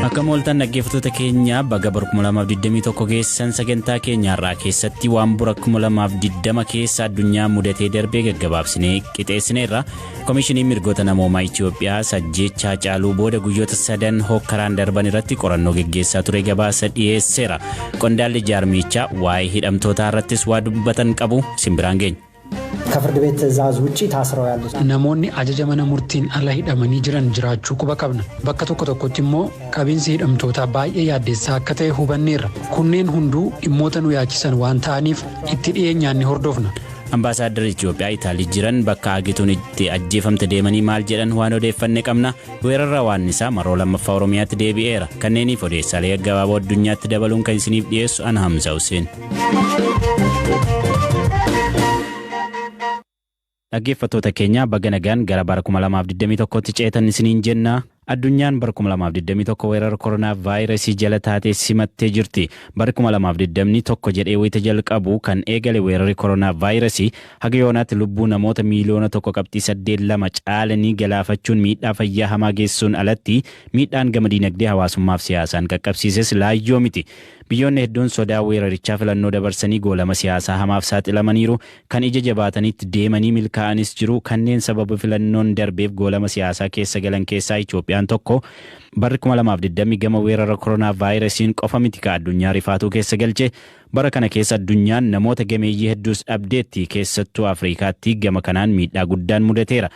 Akkam ooltan, dhaggeeffattoota keenya, baga bara 2021 keessan. Sagantaa keenya irraa keessatti waan bara 2020 keessa addunyaa mudatee darbee gaggabaabsinee qixeessineerra. Koomishiniin mirgoota namoomaa Itoophiyaa ajjeechaa Haacaaluu booda guyyoota sadan hokkaraan darban irratti qorannoo geggeessaa ture gabaasa dhiyeesseera. Qondaalli jaarmichaa waa'ee hidhamtootaa irrattis waa dubbatan qabu, simbiraan geenya. ከፍርድ ቤት ትዕዛዝ ውጭ ታስረው ያሉ Namoonni ajaja mana murtiin ala hidhamanii jiran jiraachuu quba qabna. Bakka tokko tokkotti immoo qabiinsi hidhamtootaa baay'ee yaaddeessaa akka ta'e hubanneerra. Kunneen hunduu dhimmoota nu yaachisan waan ta'aniif itti dhiyeenyaan ni hordofna. Ambaasaaddarri Itoophiyaa Itaalii jiran bakka Agituun itti ajjeefamte deemanii maal jedhan, waan odeeffanne qabna. Weerarra waan isaa maroo lammaffaa Oromiyaatti deebi'eera. Kanneeniif odeessaalee gaggabaaboo addunyaatti dabaluun kan isiniif dhiyeessu ana Hamza Hussein. Dhaggeeffattoota keenya, baga nagaan gara bara 2021tti ceetan isiniin jenna. Addunyaan bara 2021 weerara koronaa vaayirasii jala taatee simattee jirti. Bara 2021 jedhee wayita jalqabu kan eegale weerarri koronaa vaayirasii haga yoonaatti lubbuu namoota miiliyoona 1.82 caalanii galaafachuun miidhaa fayyaa hamaa geessuun alatti miidhaan gama diinagdee, hawaasummaaf siyaasaan qaqqabsiises laayyoo miti. Biyyoonni hedduun sodaa weerarichaa filannoo dabarsanii goolama siyaasaa hamaaf saaxilamaniiru. Kan ija jabaatanitti deemanii milkaa'anis jiru. Kanneen sababa filannoon darbeef goolama siyaasaa keessa galan keessaa Itoophiyaan tokko. Barri 2020 gama weerara koronaa vaayirasiin qofa miti ka addunyaa rifaatuu keessa galche. Bara kana keessa addunyaan namoota gameeyyii hedduus dhabdeetti. Keessattuu Afriikaatti gama kanaan miidhaa guddaan mudateera.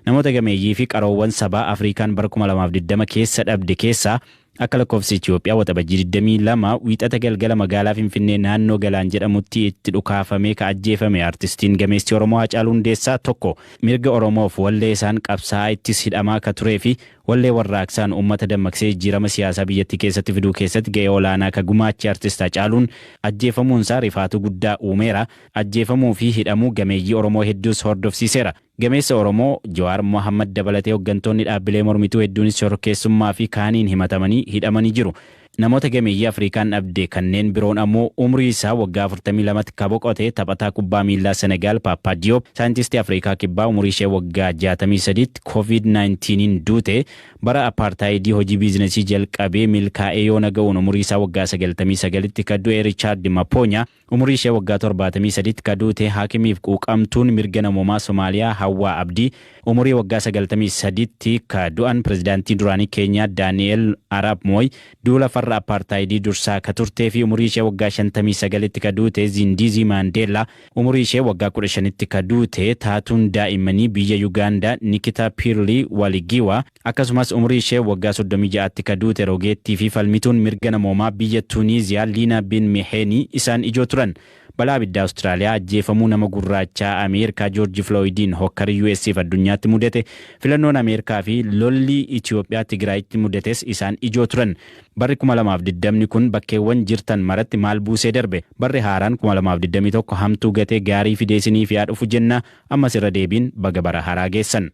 Namoota gameeyyii fi qaroowwan sabaa Afrikaan bara 2020 keessa dhabde keessaa akka lakkoofsa Itoophiyaa Waxabajjii 22, Wiixata galgala magaalaa Finfinnee naannoo Galaan jedhamutti itti dhukaafamee ka ajjeefame artistiin gameessi Oromoo Haacaaluu Hundeessaa tokko. Mirga Oromoof wallee isaan qabsaa'aa ittis hidhamaa ka turee fi wallee warraaqsaan uummata dammaqsee jijjiirama siyaasaa biyyattii keessatti fiduu keessatti ga'ee olaanaa ka gumaache artist Haacaaluun ajjeefamuunsaa rifaatuu guddaa uumeera. Ajjeefamuu fi hidhamuu gameeyyii Oromoo hedduus hordofsiiseera. Gameessa Oromoo Jawaar Mohammad dabalatee hooggantoonni dhaabbilee mormituu hedduunis shororkeessummaa fi kaaniin himatamanii hidhamanii jiru. Namoota gameeyyii Afrikaan dhabde kanneen biroon ammoo umrii isaa waggaa 42tti ka boqote taphataa kubbaa miillaa Senegaal Paappaa Diop, saayintistii Afrikaa Kibbaa umurii ishee waggaa 63tti COVID-19 duute, bara apartaayidii hojii biizinesii jalqabee milkaa'ee yoona ga'uun umurii isaa waggaa 99tti ka du'e Richaard Maponya, umurii ishee waggaa 73tti ka duute haakimiif quuqamtuun mirga namoomaa Somaaliyaa Hawwaa Abdii, umurii waggaa 93tti ka du'an pirezidaantii duraanii Keenyaa Daani'el Arap Mooy, duula farra apartaayidii dursaa ka turtee fi umurii ishee waggaa 59tti ka duute Zindiizii Maandeellaa, umurii ishee waggaa 15tti ka duute taatuun daa'immanii biyya Yugaandaa Nikita Piirlii Waligiwa, akkasumas umurii ishee waggaa 36tti ka duute rogeettii fi falmituun mirga namoomaa biyya Tuuniiziyaa Liina Bin Miheenii isaan ijoo turan. Balaa abiddaa Awustiraaliyaa, ajjeefamuu nama gurraachaa Ameerikaa Joorji Filooyidiin hokkarii US fi addunyaatti mudate, filannoon Ameerikaa fi lolli Itoophiyaa Tigraayitti mudates isaan ijoo turan. Barri 2020 kun bakkeewwan jirtan maratti maal buusee darbe? Barri haaraan 2021 hamtuu gatee gaarii fidee isiniif yaa dhufu jenna. Ammas irra deebiin baga bara haaraa geessan.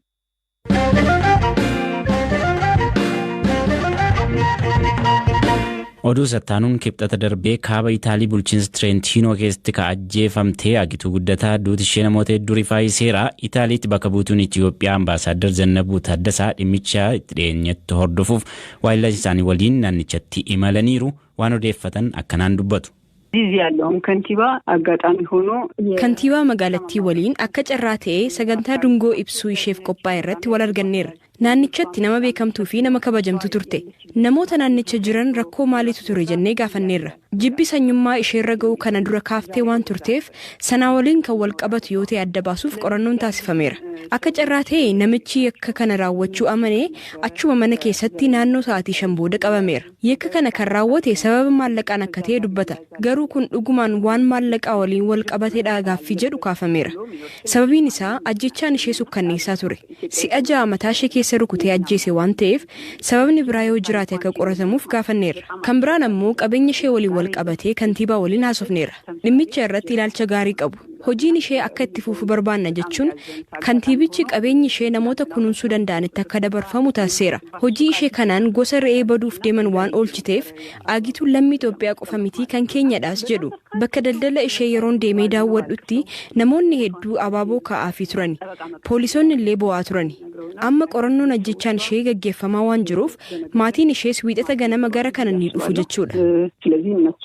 Oduu sattaanuun, Kibxata darbee kaaba Itaalii bulchiinsa Tireentiinoo keessatti ka ajjeefamtee Agituu Guddataa duuti ishee namoota hedduu rifaayiseera. Itaaliitti bakka buutuun Itoophiyaa Ambaasaadar Zannabuu Taaddasaa dhimmicha itti dhiyeenyatti hordofuuf waayilaa isaanii waliin naannichatti imalaniiru. Waan odeeffatan akkanaan dubbatu. እዚህ ያለውን ከንቲባ አጋጣሚ ሆኖ Kantiibaa magaalattii waliin akka carraa ta'ee sagantaa dungoo ibsuu isheef qophaa'e irratti wal arganneerra. Naannichatti nama beekamtuu fi nama kabajamtu turte. Namoota naannicha jiran rakkoo maaliitu ture jennee gaafanneerra. Jibbi sanyummaa isheerra ga'u kana dura kaaftee waan turteef sanaa waliin kan wal qabatu yoo ta'e adda baasuuf qorannoon taasifameera. Akka carraa ta'e namichi yakka kana raawwachuu amanee achuma mana keessatti naannoo sa'aatii 5 booda qabameera. Yakka kana kan raawwate sababa maallaqaan akka ta'e dubbata. Garuu kun dhugumaan waan maallaqaa waliin wal qabateedha gaaffii jedhu kaafameera. Sababiin isaa ajjechaan ishee sukkanneessaa ture. Si'a 6 mataa ishee keessa rukutee ajjeese waan ta'eef sababni biraa yoo jiraate akka qoratamuuf gaafanneerra. Kan biraan ammoo qabeenya ishee waliin wal qabatee kantiibaa waliin haasofneerra. Dhimmicha irratti ilaalcha gaarii qabu. Hojiin ishee akka itti fufu barbaanna jechuun kantiibichi qabeenyi ishee namoota kunuunsuu danda'anitti akka dabarfamu taasiseera. Hojii ishee kanaan gosa re'ee baduuf deeman waan oolchiteef Aagituun lammii Itoophiyaa qofa miti, kan keenyadhaas jedhu. Bakka daldala ishee yeroon deemee daawwadhutti namoonni hedduu abaaboo kaa'aafii turani. Poolisoonni illee bo'aa turani. Amma qorannoon ajjechaan ishee gaggeeffamaa waan jiruuf maatiin ishees Wiixata ganama gara kana ni dhufu jechuudha. ስለዚህ እነሱ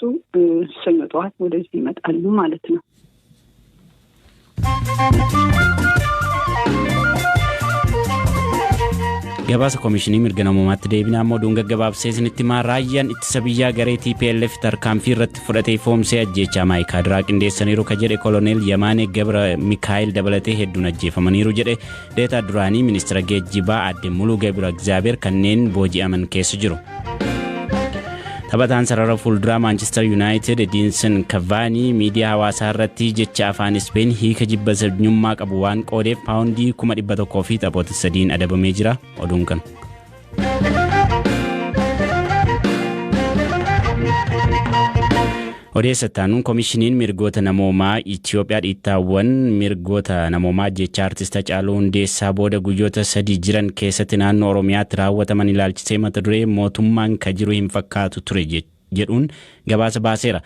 ሰኞ ጠዋት ወደዚህ ይመጣሉ ማለት ነው። Gabaasa Koomishinii Mirga Namoomaatti deebinaa immoo oduun gaggabaabsee isinitti himaa. Raayyaan ittisa biyyaa garee TPLF tarkaanfii irratti fudhatee foomsee ajjeechaa Maayikaadiraa qindeessaniiru ka jedhe Koloneel Yamaanee Gabra Mikaa'el dabalatee hedduun ajjeefamaniiru jedhe. Deetaa duraanii ministeera geejjibaa aadde Muluu Gabra Egzaabeer kanneen booji'aman keessa jiru. Taphataan sarara fuulduraa Maanchister Yuunaayitid Edinson Cavani miidiyaa hawaasaa irratti jecha afaan Ispeen hiika jibba sanyummaa qabu waan qoodeef paawundii 100,000 fi taphoota sadiin adabamee jira. Oduun kana. Odeessa itti Koomishiniin mirgoota namoomaa Itoophiyaa dhiittaawwan mirgoota namoomaa jecha artist Hacaaluu Hundeessaa booda guyyoota 3 jiran keessatti naannoo Oromiyaatti raawwataman ilaalchisee mata duree "Mootummaan ka jiru hin fakkaatu ture" jedhuun gabaasa baaseera.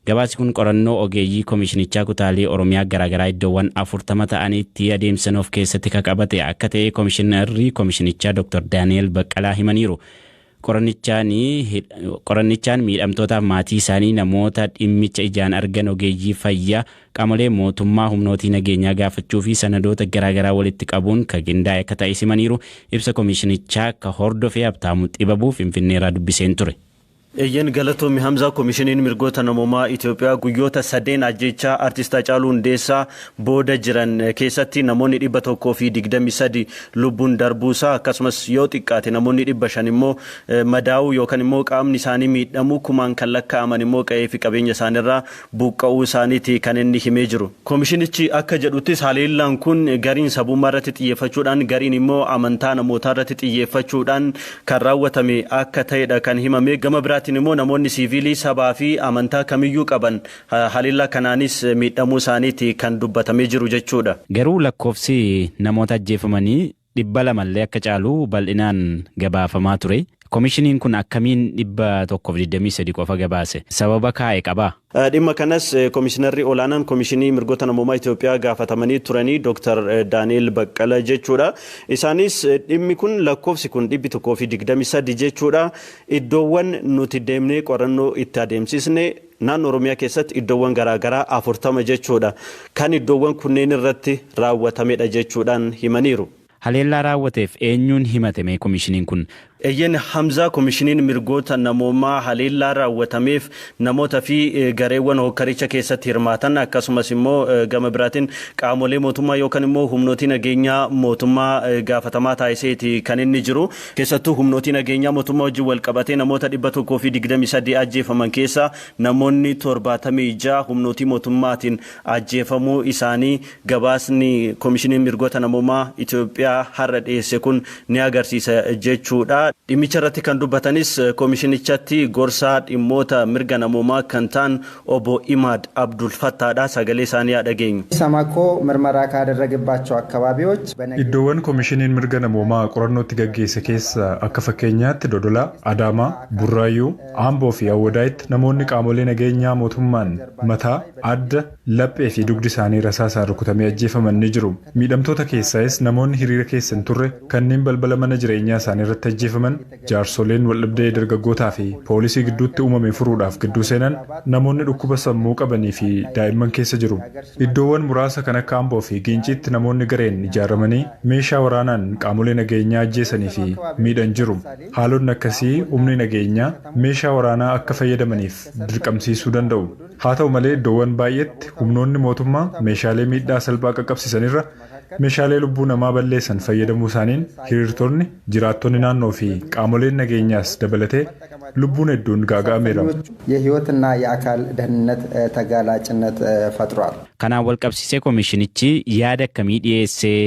Gabaasi kun qorannoo ogeeyyii koomishinichaa kutaalee Oromiyaa garaagaraa iddoowwan 40 ta'anitti adeemsan of keessatti ka qabate akka ta'e koomishinarri koomishinichaa Dr. Daani'el Baqqalaa himaniiru. Qorannichaan miidhamtootaaf maatii isaanii, namoota dhimmicha ijaan argan, ogeeyyii fayyaa, qaamolee mootummaa, humnootii nageenyaa gaafachuu fi sanadoota garaagaraa walitti qabuun ka qindaa'e akka ta'e himaniiru. Ibsa koomishinichaa ka hordofee Habtaamuu Xibabuu Finfinneerraa dubbiseen ture. Eeyyen, galatoomi Hamzaa. Koomishiniin mirgoota namoomaa Itoophiyaa guyyoota sadeen ajjechaa artist Hacaaluu Hundeessaa booda jiran keessatti namoonni 123 lubbuun darbuusaa, akkasumas yoo xiqqaate namoonni 500 immoo madaa'uu yookaan immoo qaamni isaanii miidhamuu, kumaan kan lakkaa'aman immoo qe'ee fi qabeenya isaaniirraa buqqa'uu isaaniiti kan inni himee jiru. Koomishinichi akka jedhuttis haleellaan kun gariin sabummaa irratti xiyyeeffachuudhaan, gariin immoo amantaa namootaa irratti xiyyeeffachuudhaan kan raawwatame akka ta'edha kan himame. Gama biraatiin immoo namoonni siivilii sabaa fi amantaa kamiyyuu qaban haleellaa kanaanis miidhamuu isaaniiti kan dubbatamee jiru jechuudha. Garuu lakkoofsi namoota ajjeefamanii 200llee akka caalu bal'inaan gabaafamaa ture. Koomishiniin kun akkamiin 123 qofa gabaase? Sababa kaa'e qabaa? Dhimma kanas koomishinarri olaanaan Koomishinii Mirgoota Namoomaa Itoophiyaa gaafatamanii turanii, Dr. Daani'el Baqqala jechuudha. Isaanis dhimmi kun, lakkoofsi kun 123 jechuudha. Iddoowwan nuti deemnee qorannoo itti adeemsisne naannoo Oromiyaa keessatti iddoowwan garaagaraa 40 jechuudha. Kan iddoowwan kunneen irratti raawwatamedha jechuudhaan himaniiru. Haleellaa raawwateef eenyuun himatame koomishiniin kun? Eeyyen Hamzaa, Koomishiniin Mirgoota Namoomaa haleellaa raawwatameef namoota fi gareewwan hokkaricha keessatti hirmaatan, akkasumas immoo gama biraatiin qaamolee mootummaa yookaan immoo humnootii nageenyaa mootummaa gaafatamaa taasiseeti kan inni jiru. Keessattuu humnootii nageenyaa mootummaa wajjin wal qabatee namoota 123 ajjeefaman keessaa namoonni 76 humnootii mootummaatiin ajjeefamuu isaanii gabaasni Koomishiniin Mirgoota Namoomaa Itoophiyaa har'a dhiyeesse kun ni agarsiisa jechuudha. Dhimmicha irratti kan dubbatanis koomishinichatti gorsaa dhimmoota mirga namoomaa kan ta'an obbo Imaad Abdul Fattaadha. Sagalee isaanii haa dhageenyu. ኢሰመኮ ምርመራ ካደረገባቸው አካባቢዎች Iddoowwan koomishiniin mirga namoomaa qorannootti gaggeesse keessa akka fakkeenyaatti Dodolaa, Adaamaa, Burraayyuu, Amboo fi Awwadaayitti namoonni qaamolee nageenyaa mootummaan mataa, adda, laphee fi dugdi isaanii rasaasaan rukutamee ajjeefaman ni jiru. Miidhamtoota keessaayis namoonni hiriira keessa hin turre kanneen balbala mana jireenyaa isaanii irratti ajjeefaman, jaarsoleen waldhabdee dargaggootaa fi poolisii gidduutti uumame furuudhaaf gidduu seenan, namoonni dhukkuba sammuu qabanii fi daa'imman keessa jiru. Iddoowwan muraasa kan akka Amboo fi Giinciitti namoonni gareen ijaaramanii meeshaa waraanaan qaamolee nageenyaa ajjeesanii fi miidhan jiru. Haalonni akkasii humni nageenyaa meeshaa waraanaa akka fayyadamaniif dirqamsiisuu danda'u. Haa ta'u malee, iddoowwan baay'eetti humnoonni mootummaa meeshaalee miidhaa salphaa qaqqabsiisanirra meeshaalee lubbuu namaa balleessan fayyadamuu isaaniin hiriirtonni, jiraattonni naannoo fi qaamoleen nageenyaas dabalatee lubbuun hedduun gaaga'ameera. የህይወትና የአካል ደህንነት ተጋላጭነት ፈጥሯል። Kanaan wal qabsiisee koomishinichi yaada akkamii dhiyeessee?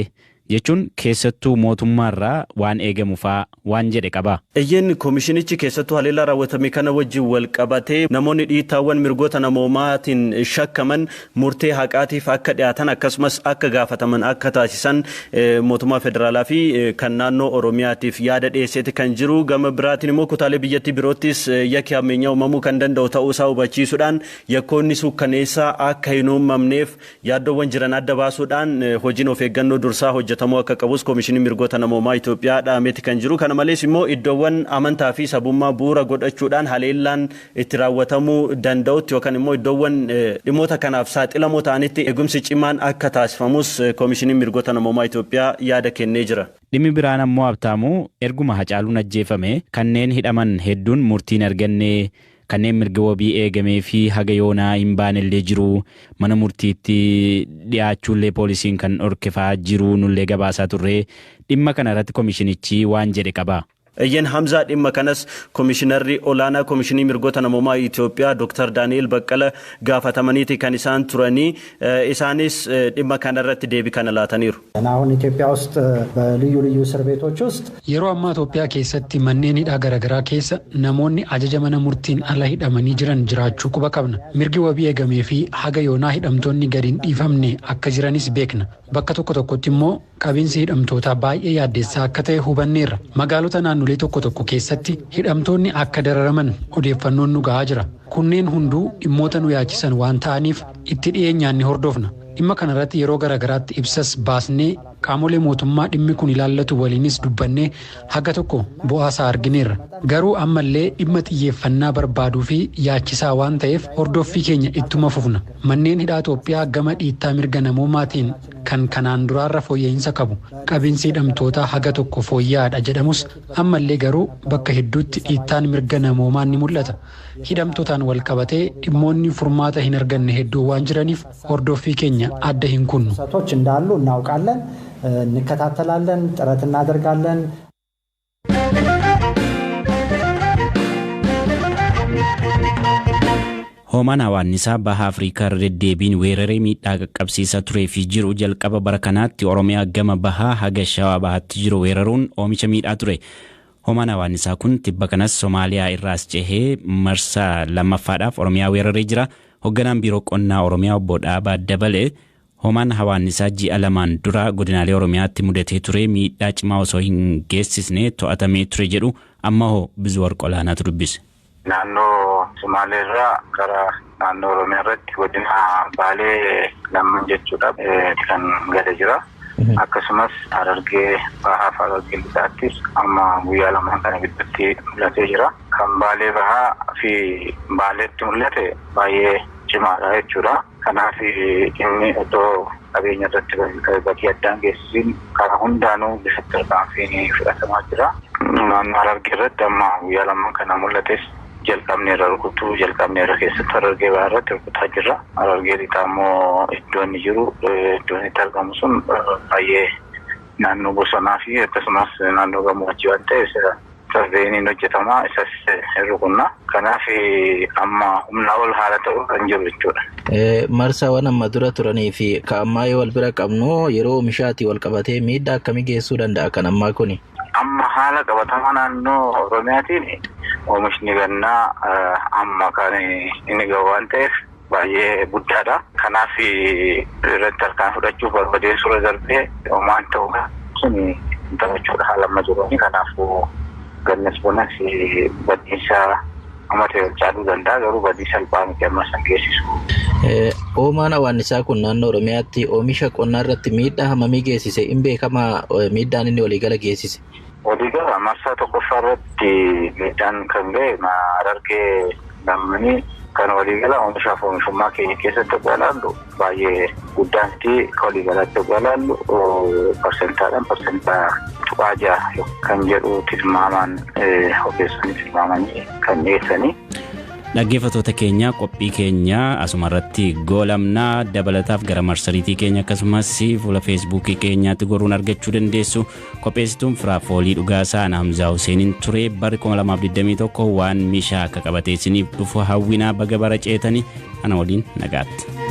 Jechuun keessattuu mootummaarraa waan eegamu faa waan jedhe qaba. Eeyyeen, koomishinichi keessattuu haleellaa raawwatame kana wajjin wal qabatee namoonni dhiittaawwan mirgoota namoomaatiin shakkaman murtee haqaatiif akka dhiyaatan, akkasumas akka gaafataman akka taasisan mootummaa federaalaa fi kan naannoo Oromiyaatiif yaada dhiyeesseeti kan jiru. Gama biraatiin immoo kutaalee biyyattii biroottis yakki hammeenyaa uumamuu kan danda'u ta'uusaa hubachiisuudhaan, yakkoonni suukkaneessaa akka hin uumamneef yaaddoowwan jiran adda baasuudhaan hojiin of eeggannoo dursaa hojjetamuu akka qabus Koomishiniin Mirgoota Namoomaa Itoophiyaa dhaameeti kan jiru. Kana malees immoo iddoowwan amantaa fi sabummaa bu'uura godhachuudhaan haleellaan itti raawwatamuu danda'utti yookaan immoo iddoowwan dhimmoota kanaaf saaxilamoo ta'anitti eegumsi cimaan akka taasifamus Koomishiniin Mirgoota Namoomaa Itoophiyaa yaada kennee jira. Dhimmi biraan ammoo, Habtaamuu, erguma Hacaaluun ajjeefame kanneen hidhaman hedduun murtiin arganne, kanneen mirga wabii eegamee fi haga yoonaa hin baanellee jiru, mana murtiitti dhiyaachuullee poolisiin kan dhorkefaa jiru nullee gabaasaa turre. Dhimma kana irratti koomishinichi waan jedhe qaba. Eeyyeen Hamzaa, dhimma kanas Komishinarri Olaanaa Komishinii Mirgoota Namoomaa Itoophiyaa Dr. Daani'el Baqqala gaafatamaniiti kan isaan turanii. Isaanis dhimma kanarratti deebii kana laataniiru. አሁን ኢትዮጵያ ውስጥ በልዩ ልዩ እስር ቤቶች ውስጥ Yeroo ammaa Itoophiyaa keessatti manneen hidhaa garaagaraa keessa namoonni ajaja mana murtiin ala hidhamanii jiran jiraachuu quba qabna. Mirgi wabii eegamee fi haga yoonaa hidhamtoonni gadi hin dhiifamne akka jiranis beekna. Bakka tokko tokkotti immoo qabiinsi hidhamtootaa baay'ee yaaddeessaa akka ta'e hubanneerra. Magaalota naannolee tokko tokko keessatti hidhamtoonni akka dararaman odeeffannoon nu gahaa jira. Kunneen hunduu dhimmoota nu yaachisan waan ta'aniif itti dhiyeenyaan ni hordofna. Dhimma kanarratti yeroo garaagaraatti ibsas baasnee, qaamolee mootummaa dhimmi kun ilaallatu waliinis dubbannee haga tokko bu'aasaa argineerra. Garuu ammallee dhimma xiyyeeffannaa barbaaduu fi yaachisaa waan ta'eef hordoffii keenya ittuma fufna. Manneen hidhaa Itoophiyaa gama dhiittaa mirga namoomaatiin kan kanaan duraarra fooyya'insa qabu. Qabiinsi hidhamtootaa haga tokko fooyya'aadha jedhamus, ammallee garuu bakka hedduutti dhiittaan mirga namoomaa ni mul'ata. Hidhamtootaan wal qabatee dhimmoonni furmaata hin arganne hedduu waan jiraniif hordoffii keenya adda hin kunnu. ጥሰቶች እንዳሉ እናውቃለን፣ እንከታተላለን፣ ጥረት እናደርጋለን። Hoomaan hawaannisaa Baha Afrikaa irra deddeebiin weeraree miidhaa qaqqabsiisaa turee fi jiru jalqaba bara kanaatti Oromiyaa gama bahaa haga Shawaa Bahaatti jiru weeraruun oomisha miidhaa ture. Hoomaan hawaannisaa kun tibba kanas Somaaliyaa irraas cehee marsaa lammaffaadhaaf Oromiyaa weeraree jira. Hoogganaan Biiroo Qonnaa Oromiyaa Obbo Dhaabaa Dabalee hoomaan hawaannisaa ji'a 2n dura godinaalee Oromiyaatti mudatee ture miidhaa cimaa osoo hin geessisne to'atamee ture jedhu. Amma hoo? Bizuwarq Olaanaatu dubbise. Naannoo Sumaaleerraa gara naannoo Oromiyaa irratti godina Baalee lamman jechuudha kan gale jira. Akkasumas Harargee Bahaa fi Harargee Lixaattis amma guyyaa 2n kana gidduutti mul'atee jira. Kan Baalee Bahaa fi Baaleetti mul'ate baay'ee cimaadha jechuudha. Kanaaf inni otoo qabeenya irratti badii addaan geessisiin karaa hundaanuu bifa tarkaanfiin fudhatamaa jira. Naannoo Harargee irratti amma guyyaa 2n kana mul'ates jalqabneerra, rukutuu jalqabneerra. Keessattuu Harargee Bahaa irratti rukutaa jirra. Harargee Lixaa immoo iddoo inni jiru, iddoon itti argamu sun baay'ee naannoo bosonaa fi akkasumas naannoo gammoojjii waan ta'eef surveyiin hojjetama, isas rukunna. Kanaaf amma humnaa ol haala ta'u kan jiru jechuudha. Marsaawwan amma dura turanii fi ka ammaa yoo wal bira qabnu, yeroo oomishaatii wal qabatee miidhaa akkamii geessisuu danda'a kan ammaa kuni? Amma haala qabatamaa naannoo Oromiyaatiin oomishni gannaa amma kan inni gahu waan ta'eef baay'ee guddaadha. Kanaaf irratti tarkaan fudhachuuf barbadeessuu irra darbee homaan ta'u sun taphachuudha haala amma jiruuni. Kanaafuu gannas bonas badiisa amma ta'e ol caaluu danda'a, garuu badii salphaa miti amma san geessisu. Hoomaan hawaannisaa kun naannoo Oromiyaatti oomisha qonnaa irratti miidhaa hammamii geessise? Hin beekamaa miidhaan inni waliigala geessise? Waliigala marsaa tokkoffaa irratti miidhaan kan ga'e Harargee lammanii kan waliigala oomishaaf oomishummaa keenya keessatti yoo ilaallu baay'ee guddaa miti. Akka waliigalaatti yoo ilaallu parsentaadhaan 0.6% kan jedhu tilmaamaan ogeessonni tilmaamanii kan dhiyeessanii. Dhaggeeffattoota keenya, qophii keenya asuma irratti goolamnaa. Dabalataaf gara marsariitii keenya akkasumas fuula Feesbuukii keenyaatti goruun argachuu dandeessu. Qopheessituun Firaafoolii Dhugaasaa, Ana Hamzaa Huseeniin ture. Barri 2021 waan mishaa akka qabatee isiniif dhufu hawwinaa. Baga bara ceetanii ana waliin nagaatti.